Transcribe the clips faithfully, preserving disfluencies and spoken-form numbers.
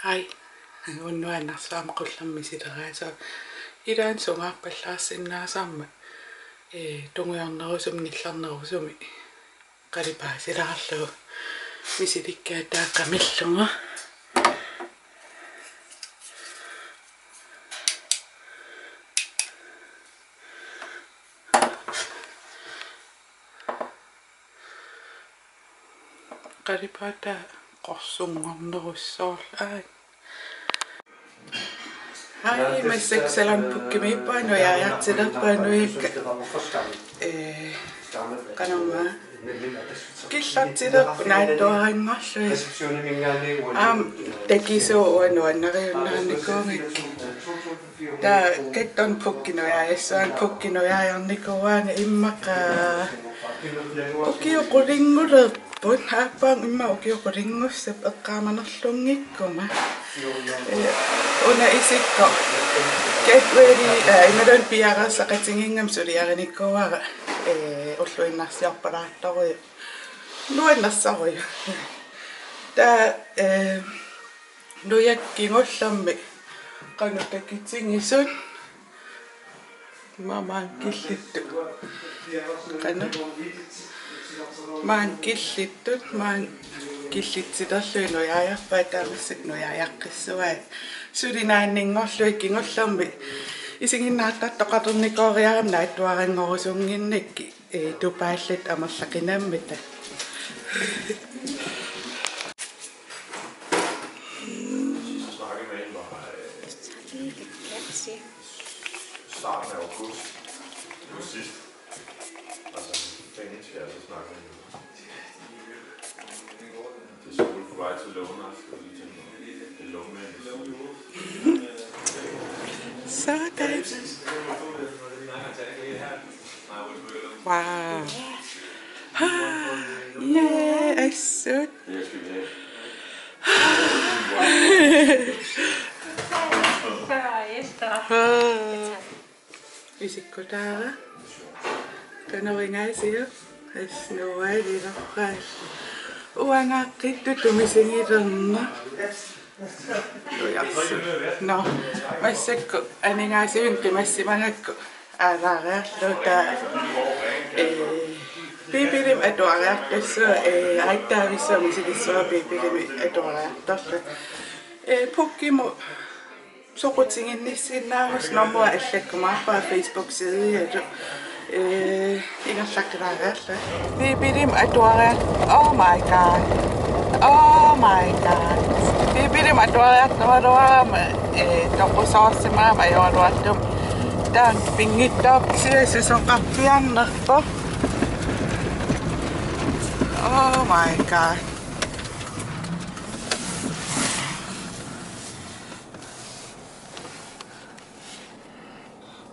Hej. Unnuaannarsuarmi qullermi misileraasua. Ilaanni sungaarpallaarsinnaasarmat, ee, tungujornerusumik nillernerusumik qalipaasilaarlugu misilikkaat taakkamillugu. Qalipaataa qorsunngornerussaarluni. Hej, massakkut Salon Pukkimiippunga, nujaajartilerpunga nujakka. Ee, qanormaa. Killertilerput naatsuaranngorlugit. Aamma takisuut uanga nuannariunnaarnikuugakkit. Taava kattorn pukki nujaajassuanga, pukki nujaajarnikuuaanga immaqa ukiut qulinngulerput, aappaa immaqa ukiut qulinngussapput eqqaamanerlunngikkuma. Ee, una isikkoq Get Ready, ee, imaluunniit piareersaqatigiinngimmat suliarinikuuara, ee, ulluinnarsiorpalaartorujuk. Nuannersorujuk. Taava, ee, nujakka kingullermi qanoq takitigisut. Maani killittut. Qanoq? Maani killittut, maani killitsilerlugit nujaajarpaat, taava massakkut nujaajaqqissuaat. Suli naanninngorlugit kingullermi isiginnaartartoqarnikooriarami naatsuaranngorusunnginnakkit. Ee, tupaalluta amerlaqinammata. Sidst vi snakkede med hende var, øh, starten af august. Det var sidst. Altså, dagen inden vi altså snakkede med hende. Det er skole på vej til London, skal vi lige tænke på. Det er London. Sådan. Wow. Aa, ja, assut. Før og efter. Aa. Isikkutaara. Qanoq ingaasiuk? Assut nuuaalilerpaat. Uanga qittutut misigilerneq. Ujassut. Nå, massakkut aningaasivimmi qimassimagakku aalaariarluta, ee, Biibilimik atuariartussua, ee, aatsaavissuaq misilissavara Biibilimik atuariartorluta. Ee, pukkimut soqutiginnissinnaavusi, nummer allakkumaarpara Facebook-sidialu. Ee, ingerlaqqilaariarluta. Biibilimik atuariar-, oh my God. Oh my God. Biibilimik atuariartoraluarama, ee, toqusoorsimagama ajoraluartumik. Taanna pinngitsoorput, kisianni susoqarpiarnerpoq. Oh my God.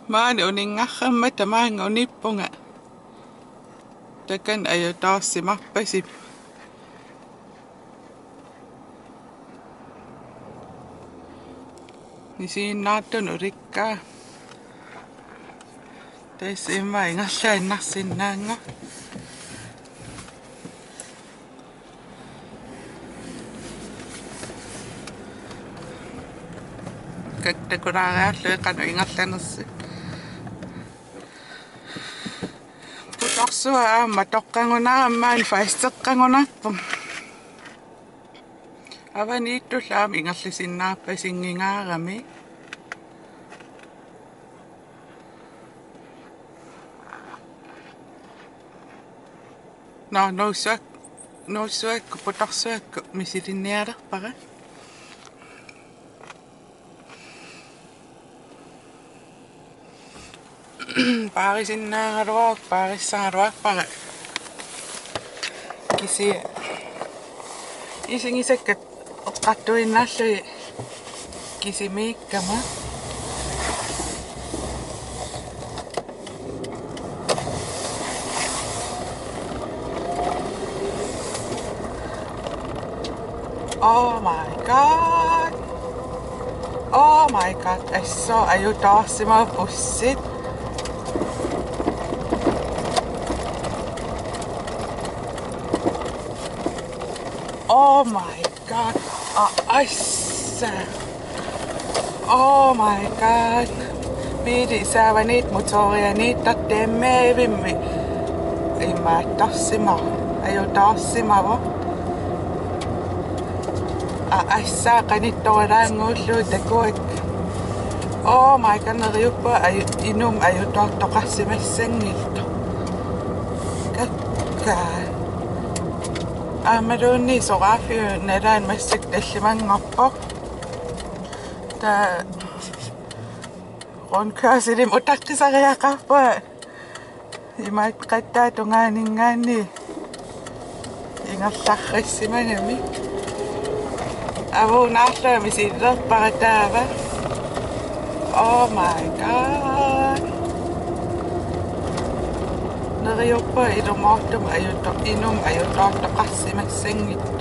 Maani uninngarama tamaanga unippunga. Takanna ajutoorsimarpasippoq. Isiginnaartunut ulikkaa. Tassa immaqa ingerlaannarsinnaanngorpoq. Kak-, takulaariarlugit qanoq ingerlanersut. Putorsuaq aamma toqqagunarami, maani fasteqqagunarpunga. Avaniittullu aamma ingerlasinnaarpasinngingaarami. Nå, nuussuak-, nuussuakkut, putorsuakkut misilinnialerpara. Paarisinnaagaluarukku, paarissagaluarpara. Kisianni isigisakka eqqartuinnarlugit kisimiikkama. Oh my God. Oh my God. Assut ajutoorsimavoq bussit. Oh my God. Aa, ais. Sa-, oh my god. Biili saavaniit motorianiittartoq D M-ivimmi imaattarsimavoq, ajutoorsimavoq. A-, assaa qanittorilaannguullugu takuakka. Oh my god, neriuppunga aju-, inummut ajutoortoqarsimassanngilaq. Kakkaak. Aammaluunniit soraaffiup nalaani massakkut tallimanngorpoq. Taava rundkørslimut utaqqisariaqarpunga. Imaattoqattaata tungaaninngaanniit ingerlarsimagami. Avuunaarlugami silerpara taava. Oh my god. Neriuppunga ilumoortumik ajuto-, inummut ajutoortoqarsimassanngitsoq.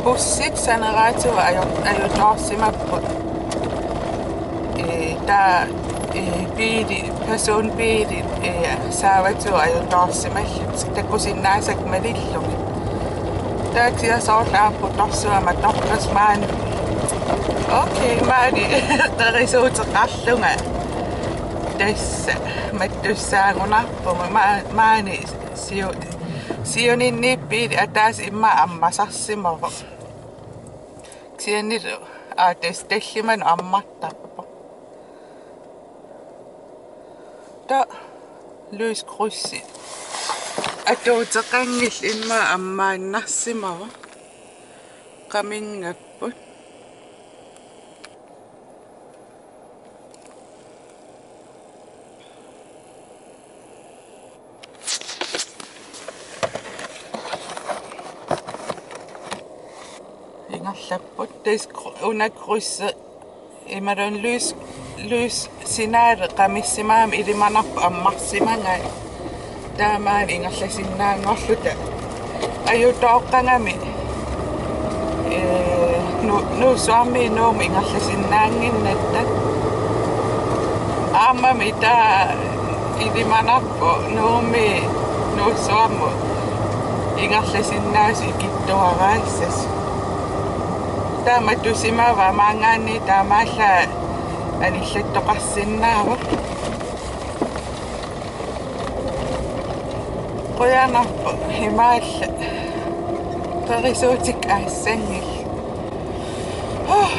Bussit saneraatigut aju-, ajutoorsimapput. Ee, taava, ee, biili, personbiili, ee, saavatigut ajutoorsimallutik takusinnaasakka malillugit. Taava kisianni soorlu aamma putorsuaq matorpassuit maani. Okay, maani qerisuuteqarlunga. Tassa mattussaagunarpunga ma-, maani siu-, siuninniippiit ataaseq immaqa ammasarsimavoq. Kisiannilu, aa, tassa tallimanut ammartarpoq. Taava lyskrydsi atuuteqanngillat immaqa ammaannarsimavoq. Qaminngapput. Ingerlapput. Tassa kry-, una krydsi imaluunniit lys-, lys-, signali qamissimagami ilimanarpoq ammarsimagai. Taamaammat ingerlasinnaanngorluta. Ajutooqqagami, ee, Nu-, Nuussuarmiit Nuummut ingerlasinnaannginnatta. Aammami taava ilimanarpoq Nuummiit Nuussuarmut ingerlasinnaasut ikittuaraassasoq. Taava mattusimavoq maanngaanniit taamaallaat anillattoqarsinnaavoq. Qujanarpoq imaallaat qerisuutikka aassanngillat. Huh.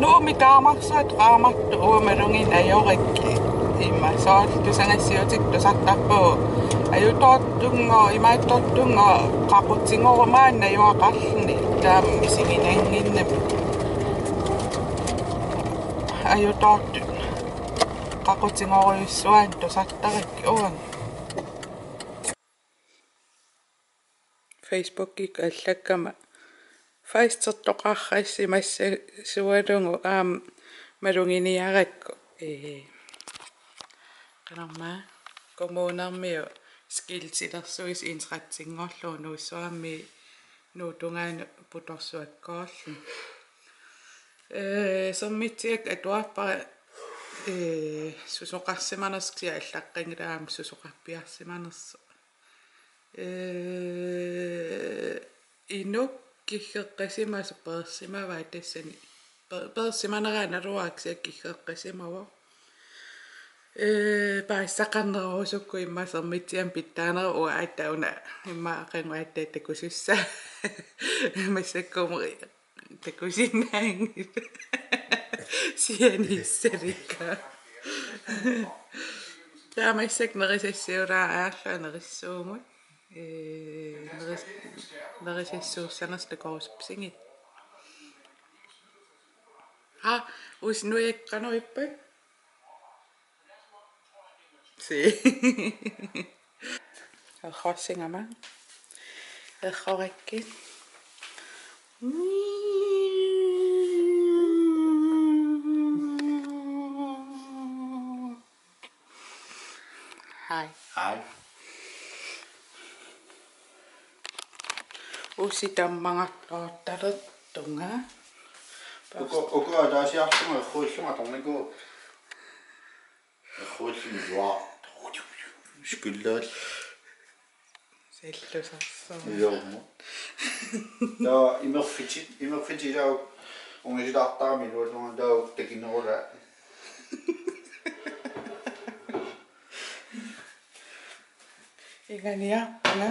Nuummi taamarsuaq taamartoq uanga malugineq ajorakkit. Immaqa soorlu tusagassiuutikka tusartarpagut. Ajutoortunngooq, imaattortunngooq, qaqutigorumaarluni najugaqarluni. Taama misiginannginnami. Ajutoortut qaqutigorujussuarnik tusartarakkit uanga. Facebookikkut allakkama fastertoqarsimassasualugu aamma maluginiarakku. Ee, qanormaa, kommunermiut skiltilersuisut interessanngorlugu Nuussuarmiit Nuup tungaanut putorsuakkoorluni. Ee, Sermitsiak atuarpara, ee, susoqarsimanersoq, kisianni allaqqanngilaq aamma susoqarpiarsimanersoq. Ee, inuk kiggeqqisimasoq peersimavaa tassani. Pe-, peersimanera naluara kisianni kiggeqqisimavoq. Ee, paasisaqarnerusukkut immaqa Sermitsiami pitsaaneruvoq, uanga aatsaat una immaqa aqagu aatsaat takusussaa. Massakkumut takusinnaanngilaq. Sianissalikka. Taava massakkut nerisassiulaariarlunga nerissuugut. Ee, neris-, nerisassuussanersoq takorusuppisigut. Ha, Uusip Nujakka qanoq ippat? Si. Errorsigama. Errorakkit. Hej. Hej. Usi tammangartoortalertunga. Uku, uku ataasiarlunga erruillunga atornikuuvoq. Erruillunga juaa. Skyllaat. Illusarsor. Joo. Taava imerfitit, imerfitit ilaat ungasilaartarami iluatunga taava takinerula. Ingaaniarpunga.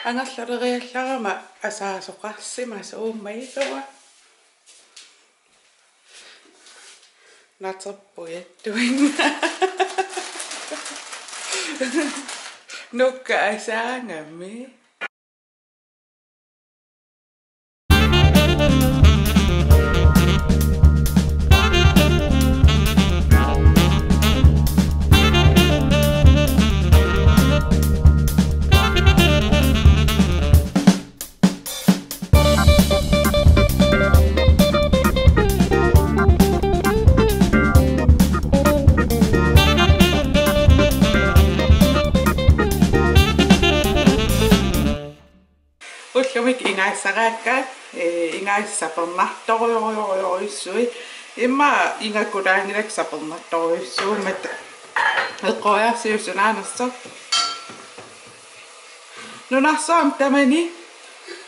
Angerlaleriallarama asaasoqarsimasuummat ilua. Naterpujattuin. Nukka asaangami. Ullumikkut ingasassaraakka, ee, ingasassat sapernartorujorujorujussuit. Immaqa ingakkulaanngilakka sapernartorujussuummat. Eqqoriarsiuk sunaanersoq. Nunarsuarmi tamani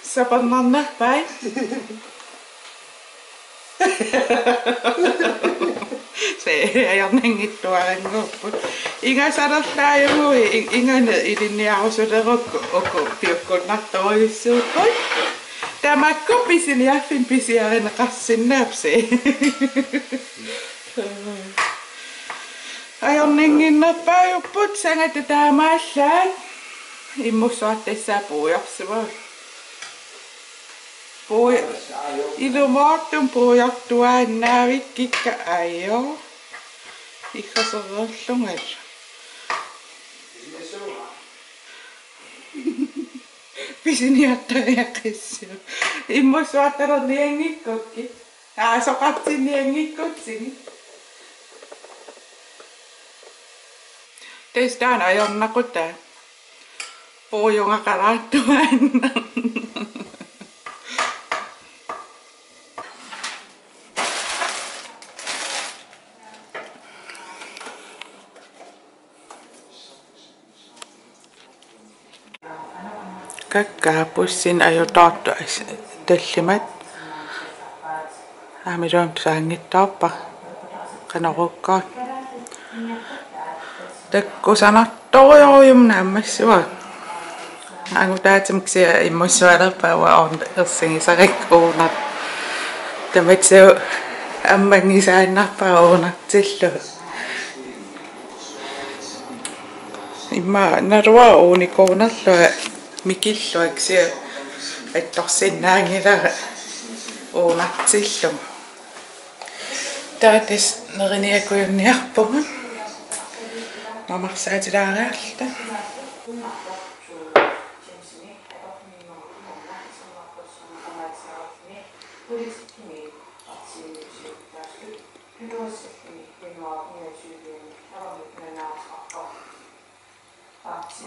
sapernarnerpaat. Se, ajornanngitsuarannguupput. Ingasalerlaajugu i-, inganeq ilinniarusulerukku uku piukkunnartorujussuupput. Tamakku pisiniarfinni pisiarineqarsinnaapsi. Ajornannginnerpaajupput sangata taamaallaat. Immussuartassaa puiorsimavoq. Pui-, ilumoortumik puiortuaannaavikkikka ajo. Iggasererlungalu. Pisiniartariaqassaaq. Immussuartalernianngikkukkit. Aa, soqartinnianngikkutsigit. Tassa taanna ajornaqutaa. Puiugaqalaartuaannaq. Kakkaak pussinik ajutoortoq as-, tallimat. Aamma iluamik tusaanngitsoorpara. Qanorukku. Takkusanartorujorujussuarmik naammassivoq. Angutaatima kisianni immussualerpara uanga orn-, ersigisarakku uunar-. Tamatsinnut ammanngisaannarpara uunartillugu. Immaqa naluara uunikuunerlunga mikillunga kisianni attorsinnaanngilara uunartillugu. Taava tassa neriniakujunniarpugut. Mamarsaatilaariarluta.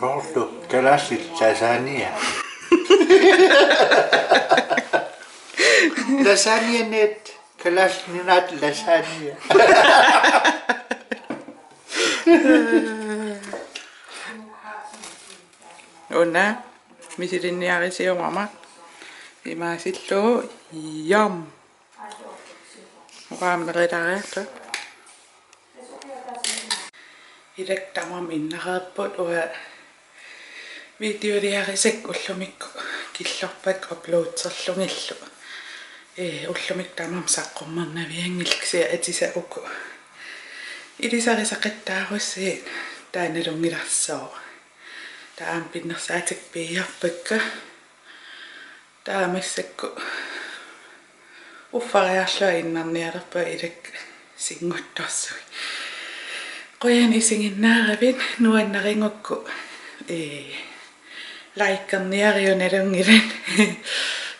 Hoorlu, kalaallit lasagne. Lasagne net, kalaallit nunaat lasagne. Una, misilinniarisiumama. Imaasillugu, yum. Uanga aamma nerilaariarlugu. Ilakka tamarmik innareerput uanga videoliarisakka ullumikkut killorpakka uploaderlugillu. Ee, ullumikkut tamarmik saqqummernavianngillat kisianni atisat uku ilisarisaqattaarussigit taanna nalunngilarsivoq. Taava aamma pinnersaatikka piiarpakka. Taava massakkut uffariarlunga innarnialerpunga ilakka sinnguttorsui. Qujanaq isiginnaaravit, nuannarigukku, ee, likerniariuk nalunngilat.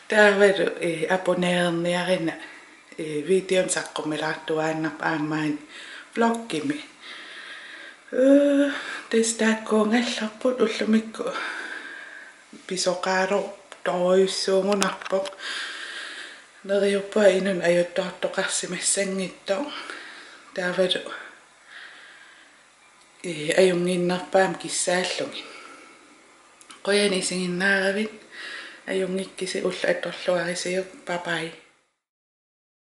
Taavalu, ee, abonnererniarina. Ee, videonik saqqummilaartuaannarpoq aamma vlogimi. Ee, tassa taakkuugallarput ullumikkut pisoqaalertorujussuugunarpoq. Neriuppunga inunnik ajutoortoqarsimassanngitsoq. Taavalu Ee, ajunnginnerpaamik kissaallugit. Qujanaq isiginnaaravit. Ajunngikkisi, ulloq atorluarisiuk. Bye bye.